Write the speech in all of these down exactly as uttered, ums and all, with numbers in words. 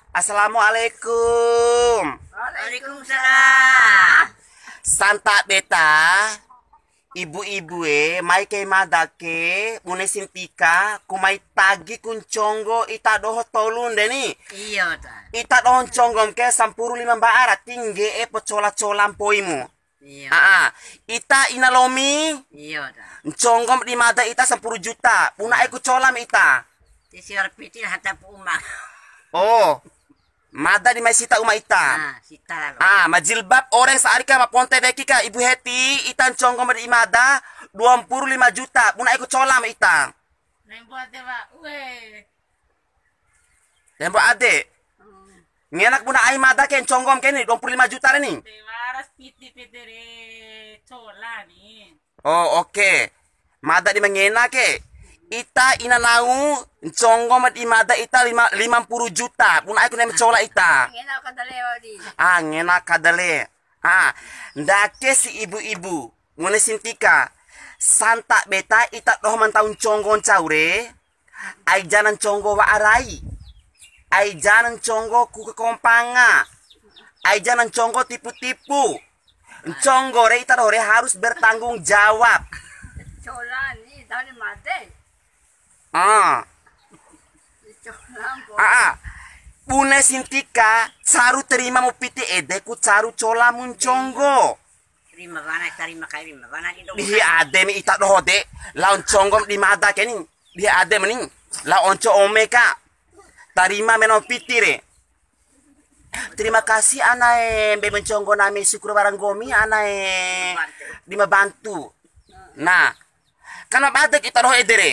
Assalamualaikum. Waalaikumsalam. Santabe ta, ibu-ibu e, mai kai mada ke, bune si ntika, ku mai tagi ku nconggo ita doho tolu ndeni. Iyo ta. Ita doho nconggo ke sampuru lima mba'a ra, tingge e po cola-cola mpoimu. Iyo. Aa, ita ina lomi. Iyo ta. Nconggo di mada ita sampuru juta. Bune ku cola ma ita. Ti siwar piti hata pu uma. Oh. Mada di mai sita uma ita. Ah, sita lalo. Ah, ma jilbab oreng sa'ari ka, ma ponte deki ka, Ibu Heti, ita nconggo ma di mada dua mpuru lima juta. Bune ku cola ma ita. Rembo ade, Pak. Weh. Rembo ade. Hmm. Ngena ku bune ai mada ke nconggo ma ke ni dua mpuru lima juta re ni. De waras piti pete re cola ni. Oh, oke. Mada di ma ngena ke. Ita ina nau nconggo ma di mada ita lima, lima mpuru juta. Bune ku ne'e ma cola ita. Ngena kada leo di. Ah, ngena kada le. Ah, ndake si ibu-ibu. Bune si ntika. Santabe ta ita doho ma ntau nconggo ncau re. Ai jana nconggo wa'a rai. Ai jana nconggo ku kakompanga. Ai jana nconggo tipu-tipu. Nconggo re ita doho re harus bertanggung jawab. Cola ni, tau ni made. Ah. Cola, ah, ah. Bune si ntika, caru terima mu piti ede ku caru cola mu nconggo. Rima wana, tarima kai rima wana di dou. Dihi ade mi ita doho de, lao nconggo ma di mada ke ni. Dihi ade meni, lao onco ome ka. Tarima mena mu piti re. Terima kasih anae, mbei ma nconggo nami, syukur wara nggomi anae. Di ma bantu. Nah, kan ma bade ita doho ede re.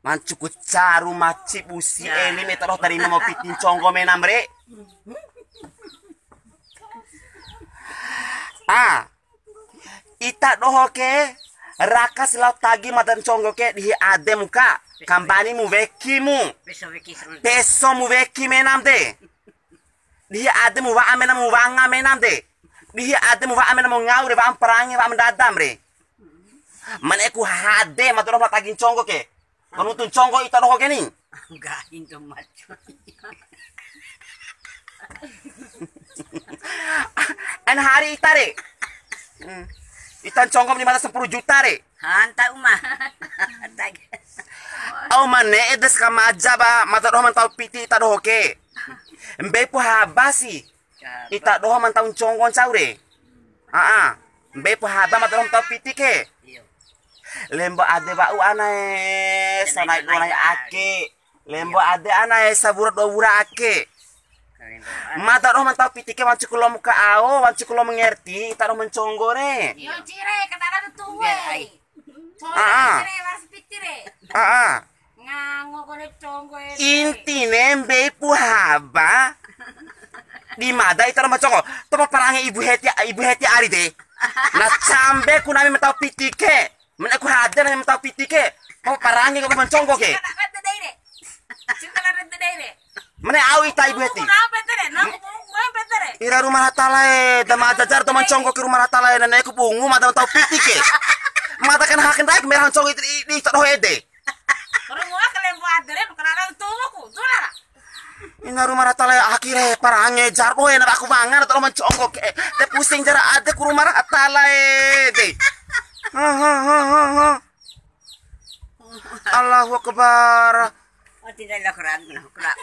Mancuku caru maci busi eli me toro tarima mo piti nconggo menam re. Ah, ita doho ke raka si lao tagi mada nconggo ke dihi ade mu ka, kambani mu weki mu. Peso weki seru. Peso mu weki menam de. Dihi ade mu wa'a menam mu wanga menam de. Dihi ade mu wa'a menam mu ngau re, wa'a parange, wa'a ndadam re. Mane ku hade mada doho ma tagi nconggo ke. Manutu nconggo ita doho ke ni. Nggahi ndo maco. Aina hari ita re. Hmm. Ita nconggo di mada sampuru juta re. Hanta uma. Au mane edes kamaja ba mada doho ma ntau piti ita doho ke. Mbei pu haba si. Ita doho ma ntau nconggo ncau re. Aa. Mbei pu haba mada doho ma ntau piti ke. Lembo ade wa'u anae, sanai dua nai ake. Lembo ade anae, sawura dua wura ake. Mada doho ma ntau piti ke, wancuku loa mu ka ao, wancuku loa mu ngerti, ita doho ma nconggo re. Iyo, cire, kadara tu tuwe. Aa. Cire, waras piti re. Aa. Ngango kone conggo ede. Intine mbei pu haba. Di mada ita doho ma nconggo. Topa parange ibu heti, ibu heti ari de. Na cambe ku nami ma ntau piti ke. Mane ku hade nami ma ntau piti ke. Topa parange ku ma nconggo ke. Cukala rente dei re. Cukala rente dei re. Mane au ita ibu heti. Ku rau pete re, no, ku rau pete re. Ira Ruma Hatalae, da ma jajar doho ma nconggo ke Ruma Hatalae, nane ku bungu mada ma ntau piti ke. Mada kan hak ndai ku merah nconggo ita, ita doho ede. Ora mua ke lembo ade re, bukan ada tubuku, tuh lah. Ina Ruma Hatalae, akhire parange jar doe na baku mangan atau ma nconggo ke. Te pusing jara ade ku Ruma Hatalae de. Ha, ha, ha, ha, ha. Allahu Akbar. Oh, tidak ada Quran, no, Quran.